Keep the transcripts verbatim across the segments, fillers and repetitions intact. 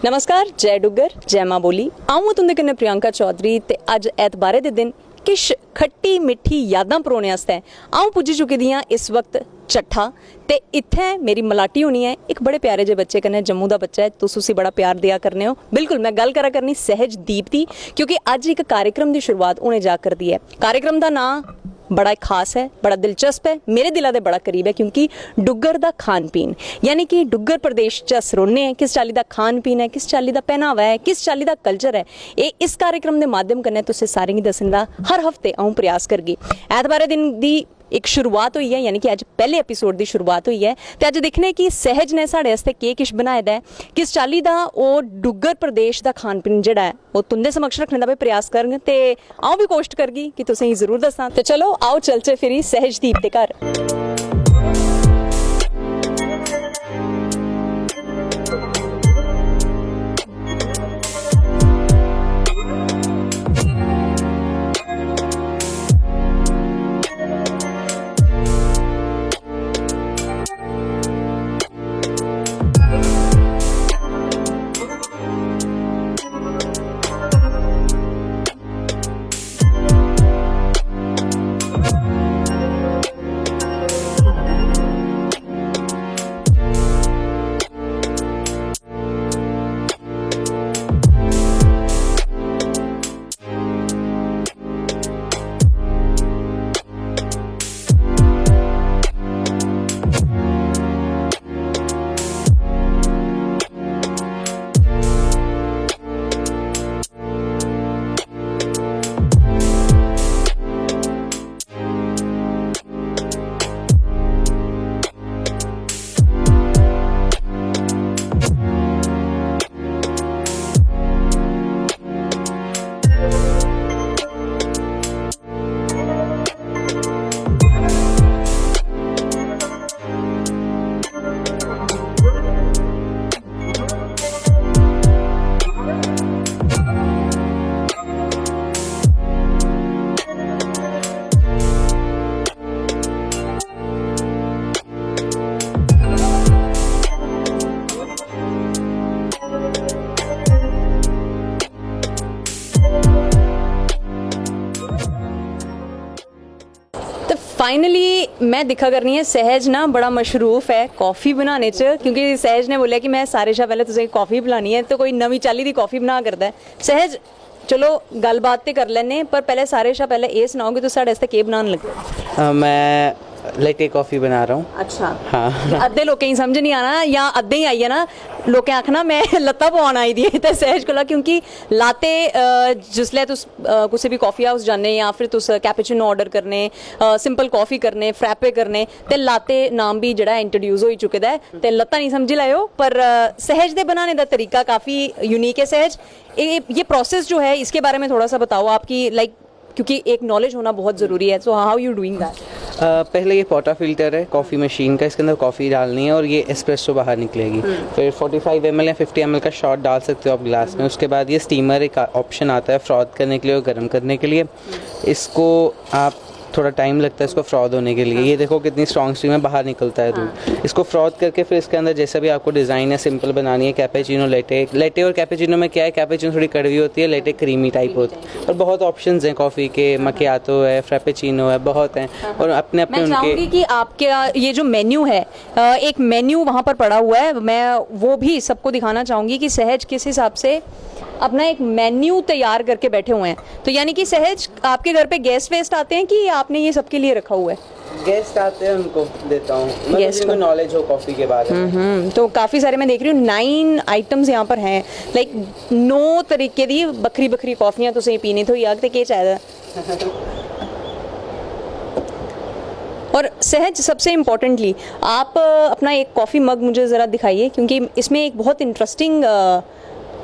नमस्कार, जय डुग्गर, जय मां बोली। अ'ऊं आं तुं'दे कन्नै प्रियंका चौधरी ते अज्ज ऐतबारै दे दिन किश खट्टी मिट्ठी यादां परोने आस्तै अ'ऊं पुज्जी चुकी दी आं इस वक्त चट्ठा। ते इत्थै मेरी मलाटी होनी ऐ इक बड़े प्यारे जे बच्चे कन्नै, जम्मू दा बच्चा ऐ, तुस उसी बड़ा प्यार देआ करने ओ। बिल्कुल, में गल्ल करा करनी सैहजदीप दी, क्योंकि अज्ज इक कार्यक्रम दी शुरुआत होने जा करदी ऐ। कार्यक्रम दा नांऽ बड़ा खास ऐ, बड़ा दिलचस्प ऐ, मेरे दिला दे बड़ा करीब ऐ, क्योंकि डुग्गर दा खान पीन, यानी कि डुग्गर प्रदेश च अस रौह्ने आं, किस चाल्ली दा खान पीन ऐ, किस चाल्ली दा पहनावा ऐ, किस चाल्ली दा कल्चर ऐ, एह् इस कार्यक्रम दे माध्यम कन्नै तुसें सारें गी दस्सने दा हर हफ्ते अ'ऊं प्रयास करगी। ऐतबारै दिन दी इक शुरुआत होई ऐ, यानी कि अज्ज पैह्ले एपिसोड दी शुरुआत होई ऐ। ते अज्ज दिक्खने कि सैहज ने साढ़े आस्तै केह् किश बनाए दा ऐ, किस चाल्ली दा ओह् डुग्गर प्रदेश दा खान पीन जेह्ड़ा ऐ, ओह् तुं'दे समक्ष रक्खने दा बी प्रयास करङ ते अ'ऊं बी कोशट करगी कि तुसें गी जरूर दस्सां। ते चलो, आओ चलचै फिरी सैहजदीप दे घर। ते finally में दिक्खा करनी आं, सैहज ना बड़ा मशरूफ ऐ कॉफी बनाने च, क्योंकि सैहज ने बोलेआ कि में सारे शा पैह्लें तुसेंगी कॉफी पिलानी ऐ, ते कोई नमीं चाल्ली दी कॉफी बना करदा ऐ। सैहज, चलो गल्लबात ते करी लैन्ने, पर पैह्लें, सारे शा पैह्लें एह् सनाओ कि तुस साढ़े आस्तै केह् बनान लगे ओ? अ, मैं लेटे कॉफ़ी बना रहा हूँ। अच्छा। हाँ। अद्धे लोकें गी समझ निं आना, जां अद्धे गी आई जाना, लोकें आखना, "मैं लत्ता पौन आई दी ऐ ते सैहज कोला।" क्योंकि लाते, अ, जिसलै तुस, अ, कुसै बी कॉफी हाउस जन्ने जां फिर तुस कैपेचिनो ऑर्डर करने, अ, सिंपल कॉफी करने, फ्रैपे करने, ते लाते नाम बी जेह्ड़ा इंट्रोड्यूस होई चुके दा ऐ, ते लत्ता निं समझी लैओ, पर, अ, सैहज दे बनाने दा तरीका काफ़ी यूनिक ऐ। सैहज, ये, ये प्रोसेस जो है, इसके बारे में थोड़ा सा बताओ, आपकी, लाइक, क्योंकि एक नॉलेज होना बहुत ज़रूरी है। So how you doing that? अ, पहले ये पोर्टाफिल्टर है कॉफ़ी मशीन का, इसके अंदर कॉफ़ी डालनी है और ये एस्प्रेसो बाहर निकलेगी। फिर फ़ोर्टी फ़ाइव एम एल या फ़िफ़्टी एम एल का शॉट डाल सकते हो आप ग्लास में। उसके बाद ये स्टीमर, एक ऑप्शन आता है फ्रॉथ करने के लिए और गर्म करने के लिए। इसको आप, थोड़ा टाइम लगता है इसको फ्रॉथ होने के लिए। ये देखो, कितनी स्ट्रॉन्ग स्टीम है, बाहर निकलता है दूध। इसको फ्रॉथ करके फिर इसके अंदर जैसा भी आपको डिज़ाइन है, सिंपल बनानी है, कैपेचिनो, लेटे। लेटे और कैपेचिनो में क्या है, कैपेचिनो थोड़ी कड़वी होती है, लेटे क्रीमी टाइप होती है। और बहुत ऑप्शंस हैं कॉफ़ी के, मकियातो है, फ्रेपेचिनो है, बहुत हैं। और अपने अपने मैं उनके चाहूंगी कि आपके ये जो मेन्यू है, अ, एक मेन्यू वहाँ पर पड़ा हुआ है, मैं वो भी सबको दिखाना चाहूंगी कि सैहज किस हिसाब से अपना एक मेन्यू तैयार करके बैठे हुए हैं। तो यानी कि सैहज, आपके घर पे गेस्ट वेस्ट आते हैं कि आपने ये सबके लिए रखा हुआ है? गेस्ट आते हैं, उनको देता हूँ, मतलब गेस्ट जिनको को। नॉलेज हो कॉफ़ी के बारे में। हम्म, तो काफ़ी सारे मैं देख रही हूँ, नाइन आइटम्स यहाँ पर हैं, लाइक नौ तरीके दी बक्खरी बक्खरी कॉफ़ियाँ तुसें पीनी थ्होई जाग, ते केह् चाहिदा? और सैहज, सबसे इम्पोर्टेंटली, आप, अ, अपना एक कॉफ़ी मग मुझे ज़रा दिखाइए, क्योंकि इसमें एक बहुत इंटरेस्टिंग, अ,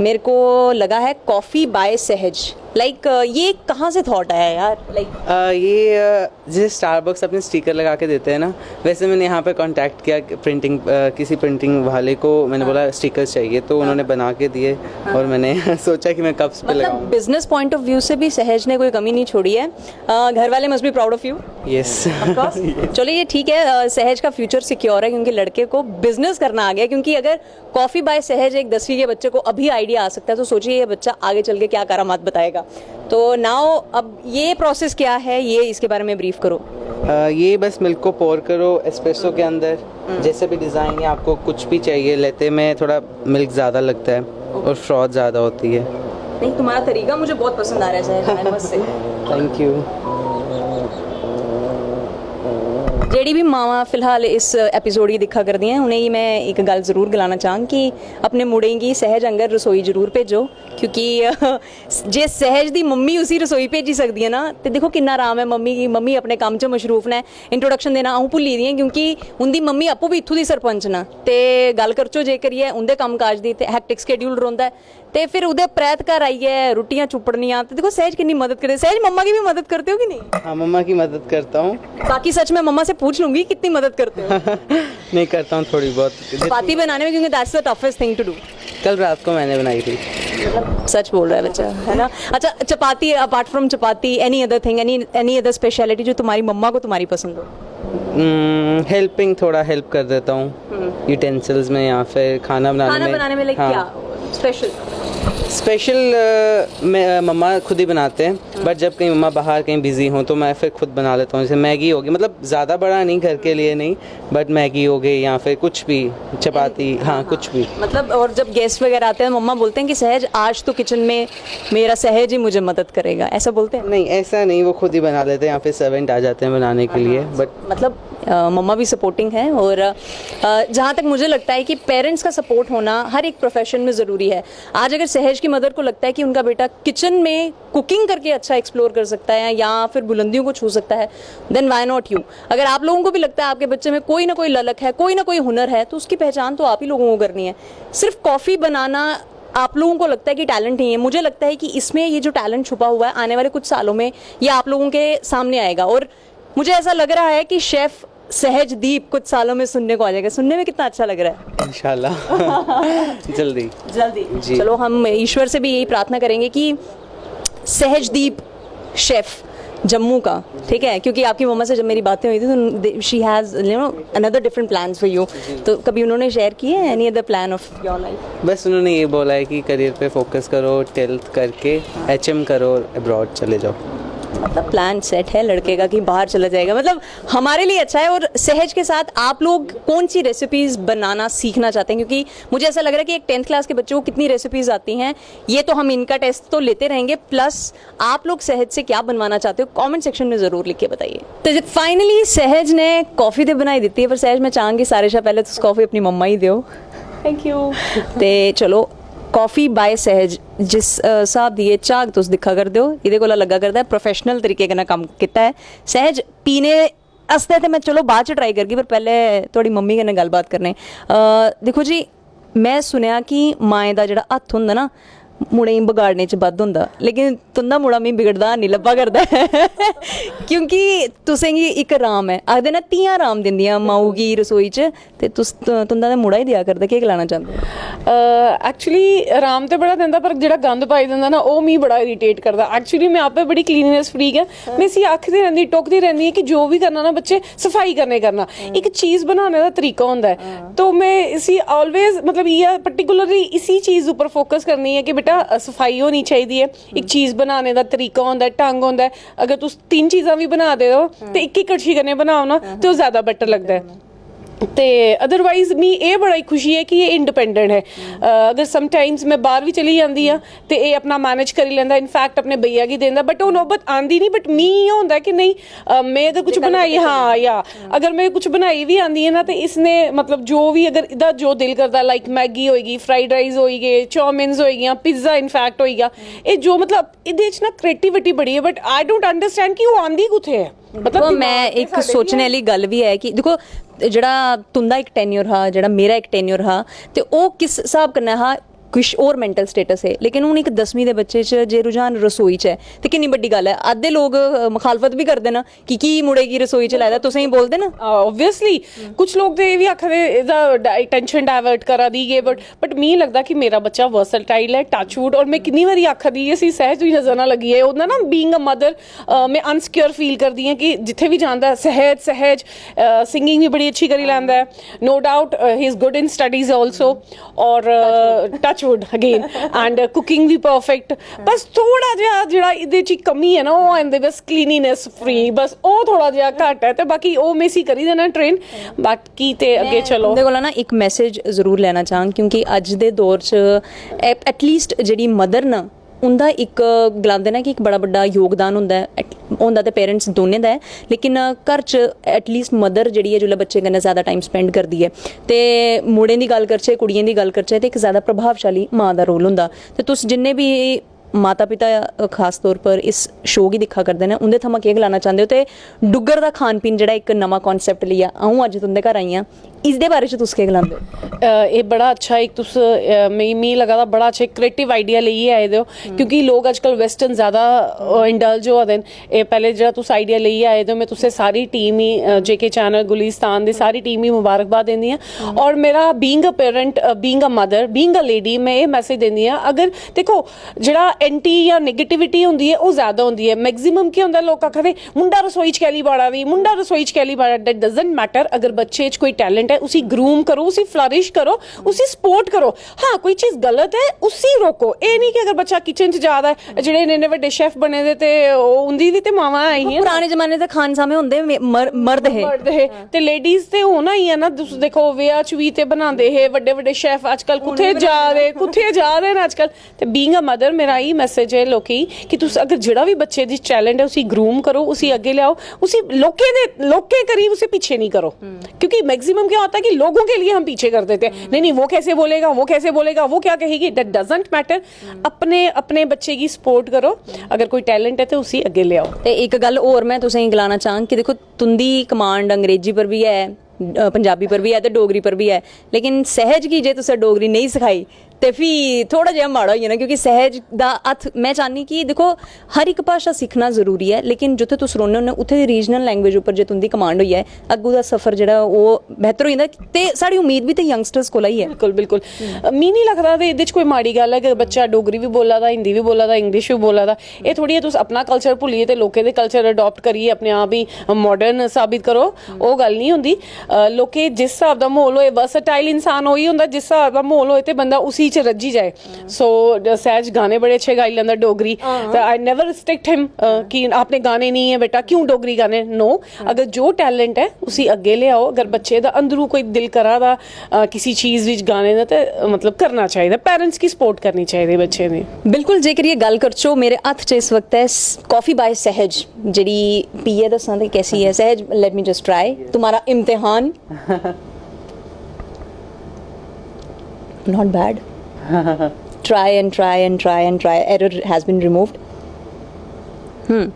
मेरे को लगा है, कॉफ़ी बाय सैहज। लाइक ये कहाँ से थॉट आया यार? लाइक अ, ये अ, जैसे स्टारबक्स अपने स्टिकर लगा के देते हैं ना, वैसे मैंने यहाँ पे कांटेक्ट किया प्रिंटिंग, किसी प्रिंटिंग वाले को। मैंने बोला स्टिकर्स चाहिए, तो उन्होंने बना के दिए और मैंने सोचा कि मैं कप्स पे मतलब लगाऊँ। बिजनेस पॉइंट ऑफ व्यू से भी सहज ने कोई कमी नहीं छोड़ी है। अ, घर वाले must be proud of U. Yes. चलो ये ठीक है, अ, सहज का फ्यूचर सिक्योर है क्योंकि लड़के को बिजनेस करना आ गया। क्योंकि अगर कॉफ़ी बाय सहज एक दसवीं के बच्चे को अभी आइडिया आ सकता है, तो सोचिए ये बच्चा आगे चल के क्या करामात बताएगा। तो नाउ अब ये प्रोसेस क्या है, ये इसके बारे में ब्रीफ करो। अ, ये बस मिल्क को पोर करो एस्प्रेसो के अंदर। जैसे भी डिज़ाइन है, आपको कुछ भी चाहिए, लेते में थोड़ा मिल्क ज़्यादा लगता है और फ्रॉथ ज़्यादा होती है। नहीं, तुम्हारा तरीका मुझे बहुत पसंद आ रहा है सहज, I must say. Thank U. जेह्ड़ी बी मावां फिलहाल इस एपिसोड गी दिक्खा करदियां, उ'नेंगी में इक गल्ल जरूर गलाना चाहंग कि अपने मुड़ें गी सहज आंगर रसोई जरूर भेजो, क्योंकि जे सहज दी मम्मी उसी रसोई भेजी सकदी ऐ ना, ते दिक्खो किन्ना आराम ऐ मम्मी गी। मम्मी अपने कम्म च मशरूफ न, इंट्रोडक्शन देना अ'ऊं भुल्ली दी आं, क्योंकि उं'दी मम्मी आपूं बी इत्थूं दी सरपंच न। ते गल्ल करचो जे करियै उं'दे कम्म काज दी, ते हैक्टिक स्केड्यूल रौंह्दा ऐ, ते फिर ओह्दे परैत घर आइयै रुट्टियां चुप्पड़नियां। ते दिक्खो सहज किन्नी मदद करदे। सहज, मम्मा की भी मदद करते हो कि नहीं? हाँ, मम्मा की मदद करता हूँ। बाकी सच मैं मम्मा से पूछ लूंगी कितनी मदद करते हो। नहीं, करता हूँ थोड़ी बहुत। चपाती बनाने में, क्योंकि that's the toughest thing to do। कल रात को मैंने बनाई थी। सच बोल रहा है बच्चा, है ना? अच्छा, chapati, apart from chapati, any other thing, any any other speciality जो तुम्हारी मम्मा को तुम्हारी पसंद हो? हेल्पिंग, थोड़ा हेल्प कर देता हूँ यूटेंसिल्स में, या फिर खाना बनाने खाना में। बनाने में लाइक हाँ। क्या स्पेशल? स्पेशल मैं, मम्मा खुद ही बनाते हैं, बट जब कहीं मम्मा बाहर कहीं बिजी हों तो मैं फिर खुद बना लेता हूँ। जैसे मैगी होगी, मतलब ज़्यादा बड़ा नहीं, घर के लिए नहीं, बट मैगी हो गई या फिर कुछ भी, चपाती, हाँ, कुछ भी। मतलब, और जब गेस्ट वगैरह आते हैं, मम्मा बोलते हैं कि सहज, आज तो किचन में मेरा सहज ही मुझे मदद करेगा, ऐसा बोलते हैं? नहीं, ऐसा नहीं, वो खुद ही बना लेते हैं या फिर सर्वेंट आ जाते हैं बनाने के लिए। बट मतलब, अ, मम्मा भी सपोर्टिंग है। और जहाँ तक मुझे लगता है कि पेरेंट्स का सपोर्ट होना हर एक प्रोफेशन में ज़रूरी है। आज अगर सहज की मदर को लगता है कि उनका बेटा किचन में कुकिंग करके अच्छा एक्सप्लोर कर सकता है या फिर बुलंदियों को छू सकता है, देन व्हाई नॉट यू? अगर आप लोगों को भी लगता है आपके बच्चे में कोई ना कोई ललक है, कोई ना कोई हुनर है, तो उसकी पहचान तो आप ही लोगों को करनी है। सिर्फ कॉफ़ी बनाना आप लोगों को लगता है कि टैलेंट नहीं है, मुझे लगता है कि इसमें ये जो टैलेंट छुपा हुआ है, आने वाले कुछ सालों में ये आप लोगों के सामने आएगा। और मुझे ऐसा लग रहा है कि शेफ सहजदीप कुछ सालों में सुनने को आ जाएगा। सुनने में कितना अच्छा लग रहा है। इंशाल्लाह। जल्दी। जल्दी। जी। चलो, हम ईश्वर से भी यही प्रार्थना करेंगे कि सहजदीप शेफ जम्मू का, ठीक है, क्योंकि आपकी मम्मा से जब मेरी बातें हुई थी, तो she has, you know, another different plans for you। तो कभी उन्होंने शेयर किए हैं any other plan of your life? बस उन्होंने ये बोला है कि करियर पे फोकस करो, ट्वेल्थ करके एचएम करो और अब्रॉड चले जाओ। मतलब, प्लान सेट है लड़के का कि बाहर चला जाएगा। मतलब, हमारे लिए अच्छा है। और सहज के साथ आप लोग कौन सी रेसिपीज बनाना सीखना चाहते हैं? क्योंकि मुझे ऐसा लग रहा है कि एक टेंथ क्लास के बच्चों को कितनी रेसिपीज आती हैं, ये तो हम इनका टेस्ट तो लेते रहेंगे, प्लस आप लोग सहज से क्या बनवाना चाहते हो, कमेंट सेक्शन में ज़रूर लिख के बताइए। तो फाइनली सहज ने कॉफ़ी ते बनाई दित्ती है, पर सहज, मैं चाहांगी सारे शा पैह्लें तुस कॉफ़ी अपनी मम्मा गी देओ। Thank U. ते चलो, कॉफ़ी बाय सहज, जिस अ, स्हाब दी एह् झाग तुस दिक्खा करदे ओ, एह्दे कोला लग्गा करदा ऐ प्रोफेशनल तरीके कन्नै कम्म कीता ऐ। सहज, पीने आस्तै ते मैं चलो बाद च ट्राई करगी, पर पैह्ले थुआढ़ी मम्मी कन्नै गल्लबात करने। अ, दिक्खो जी, मैं सुनेआ कि माएं दा जेह्ड़ा हत्थ होंदा ना, मुड़ें गी बगाड़ने च बद्ध होंदा, लेकिन तुं'दा मुड़ा मिगी बिगड़दा निं लब्भा करदा ऐ। क्योंकि तुसें गी इक राम ऐ, आखदे ना, धियां राम दिंदियां माऊ गी रसोई च, ते तुस, तुं'दा ते मुड़ा ही देआ करदा। केह् गलाना चांह्दे ओ? एक्चुअली आराम ते बड़ा दिंदा, पर जेह्ड़ा गंद पाई दिंदा ना, ओह् मिगी बड़ा इरीटेट करदा। एक्चुअली में आपे बड़ी क्लीननेस फ्रीक ऐ। में इसी आखदी रैंह्दी, टोकदी रैंह्दी आं कि जो बी करना ना बच्चे, सफाई कन्नै करना। इक चीज बनाने दा तरीका होंदा ऐ, तो में इसी ऑलवेज, मतलब, इ'यै पर्टिकुलरली इसी चीज उप्पर फोकस करनी ऐ कि बेटा, अ, सफाई होनी चाहिदी ऐ। इक चीज बनाने दा तरीका होंदा ऐ, ढंग होंदा ऐ। अगर तुस तिन्न चीजां बी बना दे ओ ते इक इक कड़छी कन्नै बनाओ ना, ते ओह् ज्यादा बैटर लगदा ऐ। ते अदरवाइज मी एह् बड़ा ही खुशी ऐ कि एह् इंडिपेंडेंट ऐ। अ, अगर समटाइम्स में बाहर बी चली जंदी आं ते एह् अपना मैनेज करी लैंदा, इनफैक्ट अपने भैया गी दिंदा, बट ओह् नौबत आंदी नहीं। बट मी इ'यां होंदा कि नेईं, अ, में अगर कुछ बनाई, हाँ, या अगर में कुछ बनाई बी आंदी ऐ ना, ते इसने, मतलब, जो बी अगर एह्दा जो दिल करदा, लाइक मैगी होई गेई, फ्राइड राइस होई गे, चाउमिन्स होई गेइयां, पिज्जा इनफैक्ट होई गेआ, एह् जो, मतलब, एह्दे च ना क्रिएटिविटी बड़ी ऐ, बट आई डोंट अंडरस्टैंड कि ओह् आंदी कुत्थै ऐ। मतलब, दिक्खो, दिमाग मैं ते इक साढ़े सोचने आह्ली गल्ल बी ऐ कि दिक्खो, जेह्ड़ा तुं'दा इक टेन्योर हा, जेह्ड़ा मेरा इक टेन्योर हा, ते ओह् किस स्हाब कन्नै हा? कुछ होर मैंटल स्टेटस है। लेकिन हून इक दसमीं दे बच्चे च जे रुझान रसोई च ऐ, ते किन्नी बड्डी गल्ल ऐ। अद्धे लोक अ, मखालफत बी करदे न कि की मुड़े गी रसोई च लाए दा, तुसें गी बोलदे न? ऑब्वियसली। कुछ लोक ते एह् बी आखदे, एह्दा अटैंशन डाइवर्ट करा दी, ये बट बट मी लगदा कि मेरा बच्चा वर्सटाइल ऐ, टचवुड। और में किन्नी बारी आखा दी ऐ, इसी सहज तुगी नजर ना लगी ऐ। ओह्दा ना, बीइंग अ मदर, में अनसिक्योर फील करदी आं कि जित्थै बी जांदा ऐ, सहज सहज, सिंगिंग बी बड़ी अच्छी करी लैंदा ऐ। No doubt he is good in studies also। और touchwood again, and cooking be perfect. बस थोड़ा जेहा जेह्ड़ा एह्दे च कमी ऐ ना, ओह् आंदे बस क्लीनीनेस फ्री, बस ओह् थोड़ा जेहा घट्ट ऐ। ते बाकी ओह् में इसी करी देना ट्रेन। बाकी ते अग्गें चलो। उं'दे कोला ना इक मैसेज जरूर लैना चाह्ङ, क्योंकि अज्ज दे दौर च एटलीस्ट जेह्ड़ी मदर न, उं'दा इक, गलांदे न कि इक बड़ा बड्डा योगदान होंदा ऐ। एट- होंदा ते पेरेंट्स दोनें दा ऐ, लेकिन अ, घर च एटलीस्ट मदर जेह्ड़ी ऐ, जिसलै बच्चे कन्नै ज़्यादा टाइम स्पेंड करदी ऐ, ते मुड़ें दी गल्ल करचै, कुड़ियें दी गल्ल करचै, ते इक ज़्यादा प्रभावशाली मां दा रोल होंदा। ते तुस जिन्ने बी माता पिता, अ, खास तौर पर इस शो गी दिक्खा करदे न, उं'दे थमां केह् गलाना चांह्दे ओ? ते डुग्गर दा खान पीन जेह्ड़ा इक नमां कांसेप्ट लेइयै अ'ऊं अज्ज तुं'दे घर आई आं, इसदे बारे च तुस केह् गलांदे ओ? अ, एह् बड़ा अच्छा इक तुस, अ, मी मी लगा दा बड़ा अच्छा इक क्रिएटिव आइडिया लेइयै आए दे ओ, क्योंकि लोक अजकल वेस्टर्न ज्यादा इंडल्ज होआ दे न। एह् पैह्ले जेह्ड़ा तुस आइडिया लेइयै आए दे ओ, में तुसें सारी टीम गी, जेके चैनल, गुलिस्तान दी सारी टीम गी मुबारकबाद दिंदी आं। और मेरा, being a parent, being a mother, being a lady, में एह् मैसेज दिंदी आं, अगर दिक्खो, जेह्ड़ा एंटी जां नेगेटिविटी होंदी ऐ, ओह् ज्यादा होंदी ऐ। मैक्सिमम केह् होंदा, लोक आखदे, "मुंडा रसोई च कैली बाड़ा दी, मुंडा रसोई च कैली बाड़ा।" That doesn't matter। अगर बच्चे च कोई टैलेंट ऐ, उसी ग्रूम करो, उसी फ्लरिश करो, उसी सपोर्ट करो। हाँ, कोई चीज गलत ऐ, उसी रोको। एह् निं कि अगर बच्चा किचन च जा दा ऐ, जेह्ड़े इन्ने इन्ने बड्डे शेफ बने दे, ते ओह्, उं'दी बी ते मावां आई हियां। पराने जमाने ते खानसामे होंदे, मे- मर- मर्द हे। मर्द हे। ते लेडीज ते होना ही ऐ ना। तुस दिक्खो, ब्याह च बी ते बनांदे हे बड्डे बड्डे शेफ। अजकल कुत्थै जा दे, कुत्थै जा दे न अजकल? ते बीइंग अ मदर, मेरा एह् मैसेज ऐ लोकें गी कि तुस अगर जेह्ड़ा बी बच्चे दी टैलेंट ऐ, उसी ग्रूम करो, उसी अग्गें लेआओ, उसी लोकें दे, लोकें करी उसी पिच्छे निं करो। क्योंकि मैक्सिमम क्या होता है कि लोगों के लिए हम पीछे कर देते हैं। "नहीं नहीं, वो कैसे बोलेगा, वो कैसे बोलेगा, वो क्या कहेगी?" That doesn't matter। अपने अपने बच्चे गी सपोर्ट करो। अगर कोई टैलेंट ऐ ते उसी अग्गें लेआओ। ते इक गल्ल होर में तुसेंगी गलाना चाह्ङ कि दिक्खो, तुं'दी कमांड अंग्रेजी पर बी ऐ, अ, पंजाबी पर बी ऐ ते डोगरी पर बी ऐ, लेकिन सहज गी जे तुसें डोगरी नेईं सखाई, ते फ्ही थोह्ड़ा जेहा माड़ा होई जाना, क्योंकि सहज दा हत्थ, में चाह्न्नी कि दिक्खो, हर इक भाशा सिक्खना जरूरी ऐ, लेकिन जित्थै तुस रौह्ने होन्ने, उत्थै दी रीजनल लैंग्वेज उप्पर जे तुं'दी कमांड होई जाए, अग्गूं दा सफर जेह्ड़ा, ओह् बेहतर होई जंदा। ते साढ़ी उम्मीद बी ते यंगस्टर्स कोला ही ऐ। बिल्कुल, बिल्कुल। मी निं लगदा ते एह्दे च कोई माड़ी गल्ल ऐ कि बच्चा डोगरी बी बोला दा, हिंदी बी बोला दा, इंग्लिश बी बोला दा। एह् थोह्ड़ी ऐ तुस अपना कल्चर भुल्लियै ते लोकें दे कल्चर अडाप्ट करियै अपने आप गी माडर्न साबित करो, ओह् गल्ल निं होंदी। अ, लोकें जिस स्हाब दा म्हौल होए, वर्सटाइल इंसान ओही होंदा, जिस स्हाब दा म्हौल होए ते बंदा उसी च रज्जी जाए। सो, ज- सहज गाने बड़े अच्छे गाई लैंदा डोगरी। ते I never restrict him, अ, कि अपने गाने निं ऐ बेटा, क्यों डोगरी गाने? No। अगर जो टैलेंट ऐ, उसी अग्गें लेआओ। अगर बच्चे दा अंदरू कोई दिल करा दा, अ, किसी चीज बिच गाने दा, ते, अ, मतलब, करना चाहिदा। पेरेंट्स गी सपोर्ट करनी चाहिदी बच्चें दी। बिल्कुल, जेकर ये गल्ल करचो, मेरे हत्थ च इस वक्त ऐ कॉफी बाय सहज, जेह्ड़ी पीयै दस्सां ते कैसी ऐ। सहज, let me just try। तुम्हारा इम्तिहान। Not bad। Try and try and try and try, error has been removed। हम्म।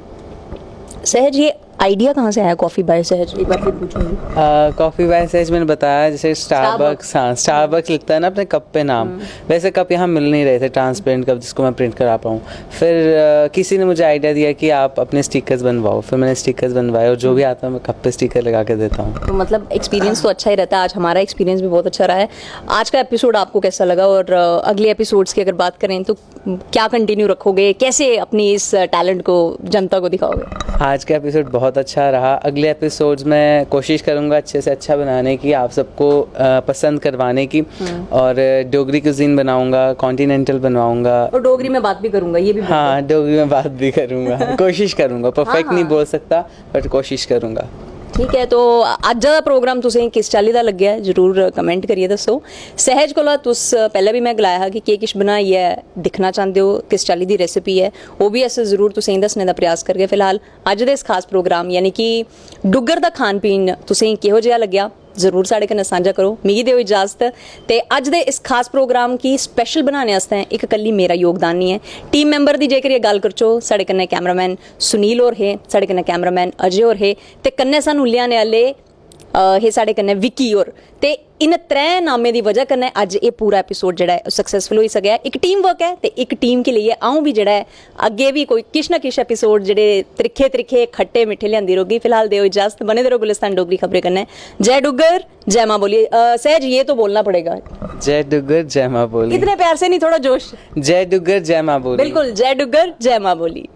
सहज, ये आइडिया कहाँ से आया कॉफी बाय सहज? एक बार फिर पूछूंगी। कॉफी बाय सहज, मैंने बताया, जैसे स्टारबक्स। हाँ, स्टारबक्स लिखता है ना अपने कप पे नाम, वैसे कप यहाँ मिल नहीं रहे थे, ट्रांसपेरेंट कप जिसको मैं प्रिंट करा पाऊँ। फिर अ, किसी ने मुझे आइडिया दिया कि आप अपने स्टिकर्स बनवाओ। फिर मैंने स्टिकर्स बनवाए और जो भी आता है, मैं कप पे स्टिकर लगा के देता हूँ। तो मतलब, एक्सपीरियंस तो अच्छा ही रहता है। आज हमारा एक्सपीरियंस भी बहुत अच्छा रहा है। आज का एपिसोड आपको कैसा लगा, और अ, अगले एपिसोड्स की अगर बात करें, तो क्या कंटिन्यू रखोगे, कैसे अपनी इस टैलेंट को जनता को दिखाओगे? आज का एपिसोड बहुत अच्छा रहा। अगले एपिसोड्स में कोशिश करूँगा अच्छे से अच्छा बनाने की, आप सबको अ, पसंद करवाने की। और डोगरी क्यूजीन बनाऊँगा, कॉन्टिनेंटल बनवाऊँगा। और डोगरी में बात भी करूंगा, ये भी बोल दो। हाँ, डोगरी में बात भी करूँगा। कोशिश करूँगा, परफेक्ट नहीं बोल सकता, बट कोशिश करूँगा। ठीक है, तो अज्ज दा प्रोग्राम तुसें किस चाल्ली दा लग्गेआ, जरूर कमेंट करियै दस्सो। सहज कोला तुस, पैह्लें बी में गलाया हा कि केह् किश बनाइयै दिक्खना चांह्दे ओ, किस चाल्ली दी रेसिपी ऐ, ओह् बी अस जरूर तुसेंगी दस्सने दा प्रयास करगे। फिलहाल अज्ज दे इस खास प्रोग्राम, यानी कि डुग्गर दा खान पीन, तुसेंगी किहो जेहा लग्गेआ, जरूर साढ़े कन्नै सांझा करो। मिगी देओ इजाजत। ते अज्ज दे इस खास प्रोग्राम गी स्पेशल बनाने आस्तै इक कल्ली मेरा योगदान निं ऐ। टीम मैंबर दी जेकर एह् गल्ल करचो, साढ़े कन्नै कैमरामैन सुनील होर हे, साढ़े कन्नै कैमरामैन अजय होर हे, ते कन्नै सानूं लेआने आह्ले अ, हे साढ़े कन्नै विक्की होर। ते इन त्रै नामें दी वजह कन्नै अज्ज एह् पूरा एपिसोड जेह्ड़ा ऐ सक्सेसफुल होई सकेआ। इक टीम वर्क ऐ ते इक टीम गी लेइयै अ'ऊं बी जेह्ड़ा ऐ अग्गें बी कोई किश ना किश एपिसोड जेह्ड़े त्रिक्खे त्रिक्खे खट्टे मिट्ठे लेआंदी रौह्गी। फिलहाल देओ इजाजत, बने दे र'वो गुलिस्तान डोगरी खबरें कन्नै। जय डुग्गर, जय मां बोली। अ, सहज, ये तो बोलना पड़ेगा। जय डुग्गर, जय मां बोली। इतने प्यार से नहीं, थोड़ा जोश। जय डुग्गर, जय मां बोली। बिल्कुल, जय डुग्गर, जय मां बोली।